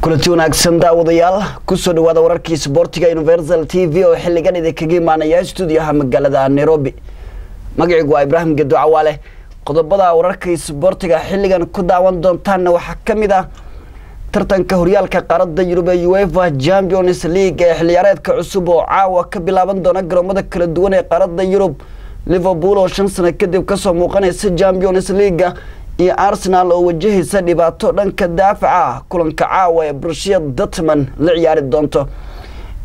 Kulanti wanaagsan daawadayaal, kusoo dhawaada wararkii sboortiga Universal TV oo xilligan idinkaga imaanaya stuudiyaha magaalada Nairobi. Magacigu waa Ibraahim Gedo Cawaale. Qodobada wararkii sboortiga xilligan ku daawan doontaanna waxaa ka mid ah tartanka horyaalka qaaradda Yurub ee UEFA Champions League ee xilliyaareedka cusub oo caawa ka bilaaban doona garoomada kala duwan ee qaaradda Yurub. Liverpool oo 5 sano kadib kasoo muuqanaysa Champions League iyo Arsenal oo wajahaysa dhibaato dhanka daafaca kulanka caawa ee Borussia Dortmund la ciyaari doonto,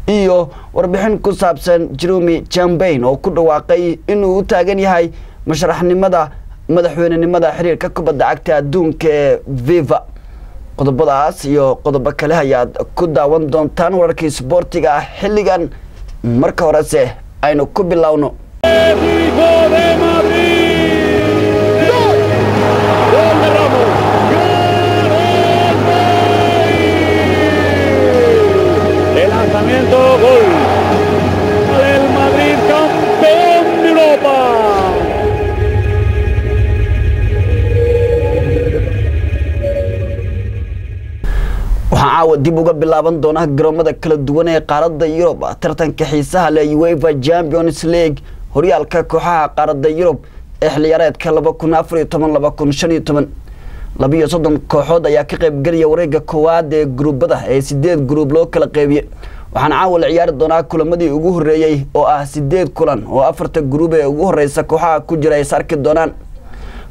iyo warbixin ku saabsan Jeremy Chamberlain oo ku dhawaaqay inuu u taagan yahay musharaxnimada madaxweynenimada xiriirka kubadda cagta adduunka ee FIFA. Qodobadaas iyo qodobo kale ayaad ku daawan doontaan wararkii sboortiga ah xilligan. Marka horese aynu ku bilowno. Gol del Madrid, campeón de Europa. Waxaa caawa dib uga bilaaban doona garoomada kala duwan ee qaaradda Yurub tartanka xiisaha leh UEFA Champions League, horyaalka kooxaha qaaradda Yurub ee xilliyaareedka 2014-2015. 32 kooxood ayaa ka qaybgelaya wareegga koowaad ee gruubada ee 8 gruub loo kala qeybiyey. Waxaana caawa la ciyaari doonaa kulamadii ugu horreeyey oo ah 8 kulan oo afarta gruub ee ugu horreysa kooxaha ku jira ay is arki doonaan.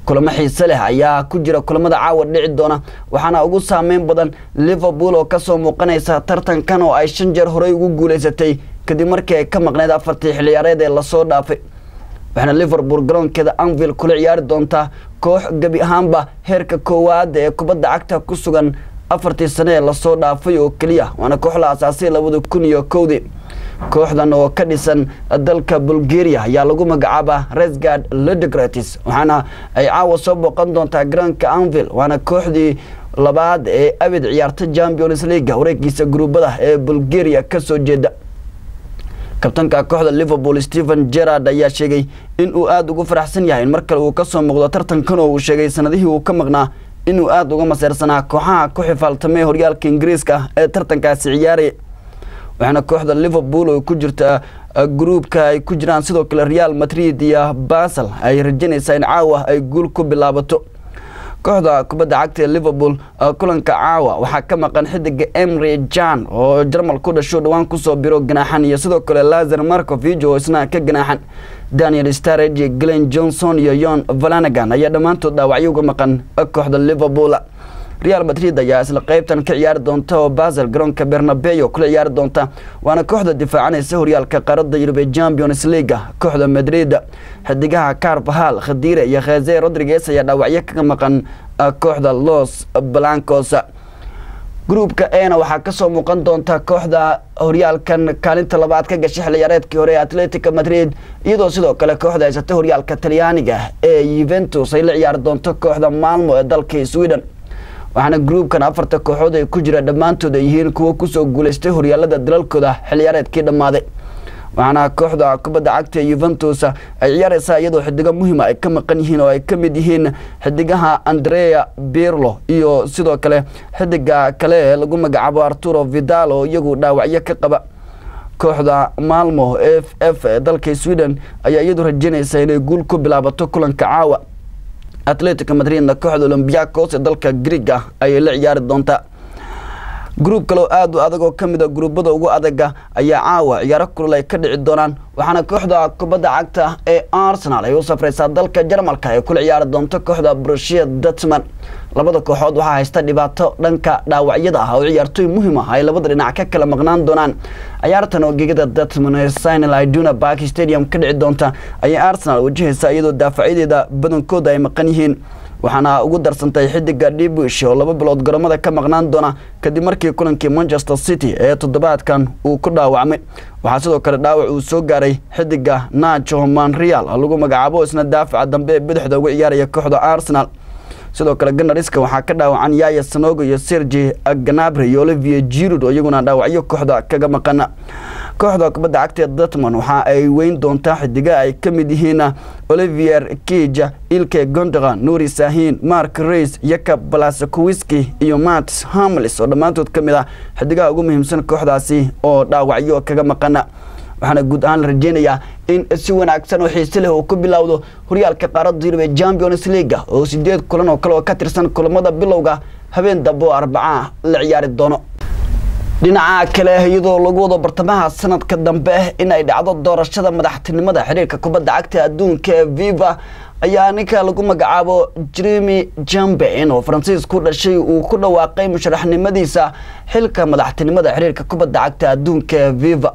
Kulamo xiise leh ayaa ku jira kulamada caawa dhici doona, waxaana ugu saameyn badan Liverpool oo kasoo muuqanaysa tartankan oo ay 5 jeer horey ugu guuleysatay kadib markii ay ka maqneyd afartii xilliyaareed ee lasoo dhaafay. Waxaana Liverpool garoonkeeda Anfield kula ciyaari doontaa koox gebi ahaanba heerka koowaad ee kubadda cagta ku sugan afartii sane ee lasoo dhaafay oo keliya, waana koox la aasaasay 2001-dii. Kooxdan oo ka dhisan dalka Bulgaria ayaa lagu magacaabaa Razgrad Ludogorets, waxaana ay caawa soo booqan doontaa garoonka Anfield, waana kooxdii labaad ee abid ciyaarta Champions League wareegiisa gruubada ee Bulgaria kasoo jeeda. Kabtanka kooxda Liverpool Steven Gerrard ayaa sheegay in uu aada ugu faraxsan yahay in mar kale uu kasoo muuqdo tartankan oo uu sheegay sanadihii uu ka maqnaa inuu aada uga maseersanaa kooxaha ku xifaaltamay horyaalka Ingiriiska ee tartankaasi ciyaaraya. Waxaana kooxda Liverpool oo ku jirta gruubka ay ku jiraan sidoo kale Real Madrid iyo Basel ay rajaynaysaa in caawa ay guul ku bilaabato. Kooxda kubadda cagta ee Liverpool kulanka caawa waxaa ka maqan xidiga Emre Can oo Jarmal ku dhasho dhawaan kusoo biro ganaaxan, iyo sidoo kale Lazar Markovic oo isna ka ganaaxan. Daniel Sturridge, Glenn Johnson iyo Jon Flanagan ayaa dhammaantood dhaawacyo uga maqan kooxda Liverpool. Real Madrid ayaa isla qaybtan ka ciyaari doonta oo Basel garoonka Bernabeu kula ciyaari doonta, waana kooxda difaacanaysa horyaalka qaaradda Yurub ee Champions League. Kooxda Madrid xidigaha Carvajal, Khadira iyo Jose Rodriguez ayaa dhaawacyo kaga maqan kooxda Los Blancos. Gruubka E-na waxaa kasoo muuqan doonta kooxda horyaalkan kaalinta labaad ka gashay xilliyaareedkii hore ee Atletico Madrid, iyadoo sidoo kale kooxda haysata horyaalka Talyaaniga ee Juventus ay la ciyaari doonto kooxda Malmo ee dalka Sweden. Waxaana gruubkan afarta kooxood ay ku jira dhammaantood ay yihiin kuwo kusoo guuleystay horyaalada dalalkooda xilliyaareedkii dhammaaday. Waxaana kooxda kubadda cagta Juventus ay ciyaaraysaa iyadoo xidigo muhiima ay ka maqan yihiin oo ay ka mid yihiin xidigaha Andrea Pirlo iyo sidoo kale xidiga kale ee lagu magacaabo Arturo Vidal oo iyagu dhaawacyo ka qaba. Kooxda Malmo FF ee dalka Sweden ayaa iyadu rajaynaysa inay guul ku bilaabato kulanka caawa. Atletico Madridna kooxda Olympiacos ee dalka Greega ayay la ciyaari doontaa. Gruub kale oo aada u adag oo ka mid a gruubada ugu adaga ayaa caawa ciyaaro kulul ay ka dhici doonaan, waxaana kooxda kubadda cagta ee Arsenal ay u safraysaa dalka Jarmalka ay kula ciyaari doonto kooxda Borussia Dortmund. Labada kooxood waxaa haysta dhibaato dhanka dhaawacyada ah oo ciyaartooy muhiim ah ay labada dhinac ka kala maqnaan doonaan. Ciyaartan oo gegada Dortmund ee Signal Iduna Park Stadium ka dhici doonta ayay Arsenal wajahaysaa iyadoo daafacyadeeda badankooda ay maqan yihiin. Waxaana ugu darsantay xidiga Dibush oo 2 bilood garoomada ka maqnaan doona kadib markii kulankii Manchester City ee toddobaadkan uu ku dhaawacmay. Waxaa sidoo kale dhaawac uu soo gaaray xidiga Nacho Monreal lagu magacaabo isna daafaca dambe ee bidixda uga ciyaaraya kooxda Arsenal. Sidoo kale Gunners-ka waxaa ka dhaawacan Yaya Sanogo iyo Serge Gnabry iyo Olivier Giroud oo iyaguna dhaawacyo kooxda kaga maqan. Kooxda kubadda cagta ee Dortmund waxa ay weyn doontaa xidiga ay ka mid yihiin Olivier Kija, Ilkay Gundogan, Nuri Sahin, Mark Reis, Jakub Blaszczykowski iyo Mats Hummels oo dhammaantood ka mid ah xidigaha ugu muhiimsan kooxdaasi oo dhaawacyo kaga maqana. Waxaana guud ahaan la rajeynayaa in si wanaagsan oo xiise leh uu ku bilowdo horyaalka qaaradda Yurub ee Champions League oo 8 kulan oo kale oo ka tirsan kulamada bilowga habeen dambe oo Arbaca la ciyaari doono. Dhinaca kale, iyadoo lagu wado bartamaha sanadka dambe in ay dhacdo doorashada madaxtinimada xiriirka kubadda cagta adduunka ee FIFA, ayaa ninka lagu magacaabo Jeremy Jamben oo Faransiis ku dhashay uu ku dhawaaqay musharaxnimadiisa xilka madaxtinimada xiriirka kubadda cagta adduunka ee FIFA.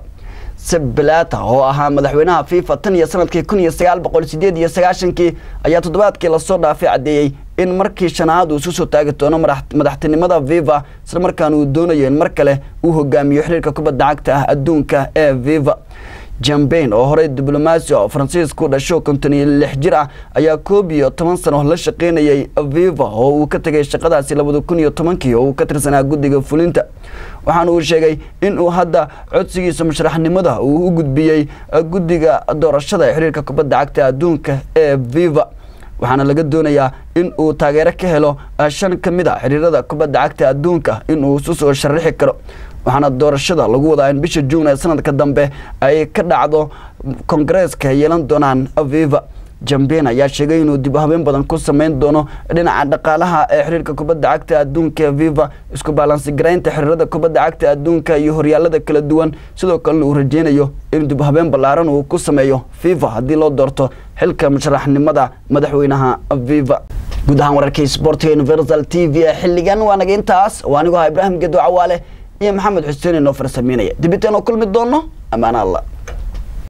Sepp Blatter oo ahaa madaxweynaha FIFA tan iyo sanadkii 1998 ayaa toddobaadkii lasoo dhaafay caddeeyey in markii shanaad uu isu soo taagi doono madaxtinimada FIFA, isla markaana uu doonayo in mar kale uu hogaamiyo xiriirka kubadda cagta ah adduunka ee FIFA. Jambain oo horey diblomaasi oo Faransiis ku dhasho 56 jir ah ayaa 11 sano la shaqeynayay FIFA oo uu ka tagay shaqadaasi 2010 oo uu ka tirsanaa guddiga fulinta. Waxaana uu sheegay in uu hadda codsigiisa musharaxnimada uu u gudbiyey guddiga doorashada ee xiriirka kubadda cagta adduunka ee FIFA, waxaana laga doonayaa in uu taageero ka helo 5 ka mid a xiriirada kubadda cagta adduunka in uu isu soo sharixi karo. Waxaana doorashada lagu wadaa in bisha Juun ee sanadka dambe ay ka dhacdo kongareeska ay yeelan doonaan FIFA. Jamben ayaa sheegay inuu dib u habeyn badan ku sameyn doono dhinaca dhaqaalaha ee xiriirka kubadda cagta adduunka ee FIFA, isku baalansi garaynta xiriirada kubadda cagta adduunka iyo horyaalada kala duwan. Sidoo kalena uu rajeynayo in dib u habeyn ballaaran uu ku sameeyo FIFA haddii loo doorto xilka musharaxnimada madaxweynaha FIFA. Guud ahaan wararkii Sportiga Universal TV ee xilligan waa naga intaas. Waa anigoo ah Ibraahim Gedo Cawaale iyo Maxamed Xuseen inoo farsameynaya. Dibinteen oo kulmi doono, ammaana Allah.